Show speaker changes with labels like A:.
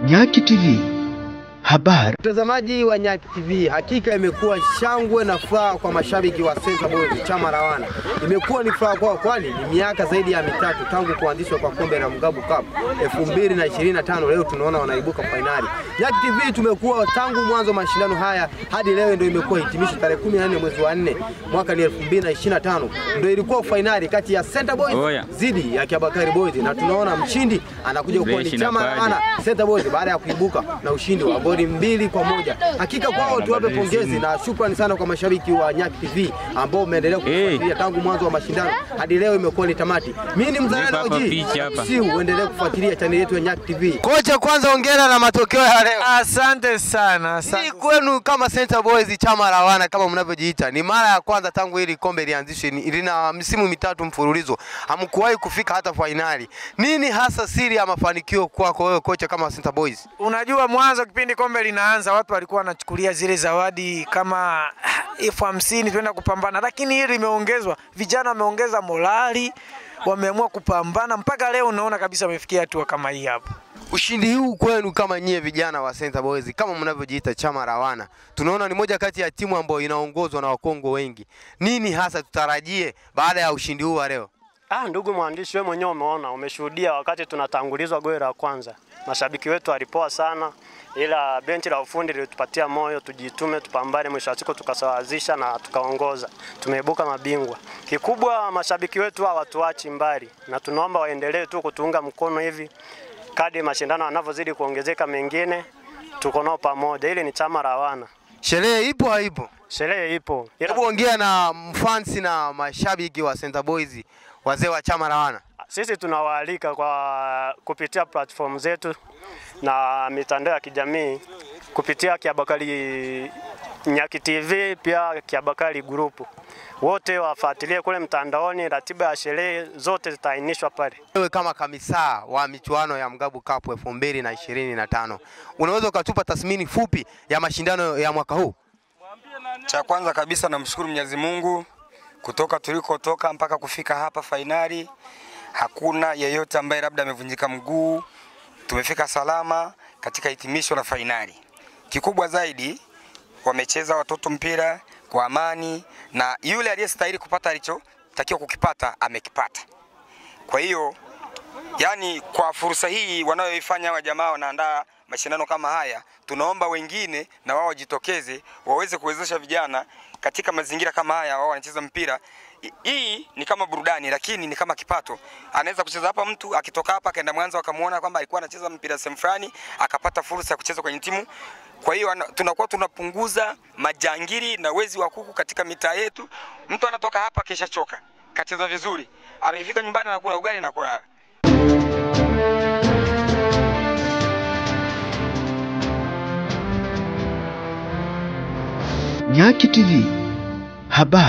A: Nyaki TV. Habari.
B: Mtazamaji wa Nyaki TV, hakika imekuwa shangwe na furaha kwa mashabiki wa Center Boys chama la wana. Imekuwa ni furaha kwao kwani ni miaka zaidi ya mitatu tangu kuanzishwa kwa kombe la Mgabu Cup 2025, leo tunaona wanaibuka finali. Nyaki TV tumekuwa tangu mwanzo mashindano haya hadi leo ndio imekuwa hitimisho tarehe 14 mwezi wa 4 mwaka ni 2025. Ndio ilikuwa finali kati ya Center Boys zidi ya Kiabakari Boys, na tunaona mshindi anakuja kuwa ni chama la wana Center Boys baada ya kuibuka na ushindi wa goli 2-1. Hakika kwao tuwape pongezi na shukrani sana kwa mashabiki wa Nyaki TV ambao umeendelea kufuatilia tangu mwanzo wa mashindano hadi leo imekuwa ni tamati. Mimi ni mzalendo OG, si uendelee kufuatilia channel yetu ya Nyaki TV. Kocha, kwanza hongera na matokeo ya leo.
C: Asante sana. Asante.
B: Kwenu kama Center Boys chama la wana kama mnavyojiita, ni mara ya kwanza tangu hili kombe lianzishwe, lina misimu mitatu mfululizo hamkuwahi kufika hata finali. Nini hasa siri ya mafanikio kwako wewe kocha kama Center Boys?
C: Unajua mwanzo kipindi kombe linaanza watu walikuwa wanachukulia zile zawadi kama 50,000 tuenda kupambana, lakini hili limeongezwa, vijana wameongeza morali, wameamua kupambana mpaka leo unaona kabisa wamefikia hatua kama hii hapa.
B: Ushindi huu kwenu kama nyie vijana wa Center Boys kama mnavyojiita chama la wana, tunaona ni moja kati ya timu ambayo inaongozwa na Wakongo wengi. Nini hasa tutarajie baada ya ushindi huu wa leo?
D: Ndugu mwandishi, wewe mwenyewe umeona, umeshuhudia wakati tunatangulizwa goli la kwanza. Mashabiki wetu walipoa sana, ila benchi la ufundi lilitupatia moyo tujitume, tupambane, mwisho wa siku tukasawazisha na tukaongoza. Tumeibuka mabingwa. Kikubwa mashabiki wetu hawatuachi mbali na tunaomba waendelee tu kutuunga mkono hivi kadri mashindano yanavyozidi kuongezeka mengine, tuko nao pamoja. Ile ni chama la wana.
B: Sherehe ipo haipo?
D: Sherehe ipo.
B: Hebu ongea na mfansi na mashabiki wa Center Boys, wazee wa chama la wana.
D: Sisi tunawaalika kwa kupitia platform zetu na mitandao ya kijamii, kupitia Kiabakari Nyaki TV, pia Kiabakari Group. Wote wafuatilie kule mtandaoni, ratiba ya sherehe zote zitaainishwa pale.
B: Wewe kama kamisa wa michuano ya Mgabu Cup 2025, unaweza ukatupa tathmini fupi ya mashindano ya mwaka huu?
E: Cha kwanza kabisa namshukuru Mwenyezi Mungu, kutoka tulikotoka mpaka kufika hapa fainali, hakuna yeyote ambaye labda amevunjika mguu. Tumefika salama katika hitimisho la fainali. Kikubwa zaidi, wamecheza watoto mpira kwa amani na yule aliyestahili kupata alichotakiwa kukipata amekipata. Kwa hiyo, yani kwa fursa hii wanayoifanya wa jamaa wanaandaa mashindano kama haya, tunaomba wengine na wao wajitokeze waweze kuwezesha vijana katika mazingira kama haya, wao wanacheza mpira. Hii ni kama burudani lakini ni kama kipato. Anaweza kucheza hapa mtu akitoka hapa akaenda Mwanza wakamuona kwamba alikuwa anacheza mpira sehemu fulani, akapata fursa ya kucheza kwenye timu. Kwa hiyo tunakuwa tunapunguza majangili na wezi wa kuku katika mitaa yetu. Mtu anatoka hapa kesha choka, kacheza vizuri, amefika nyumbani anakula ugali na kulala.
A: Nyaki TV. Habari.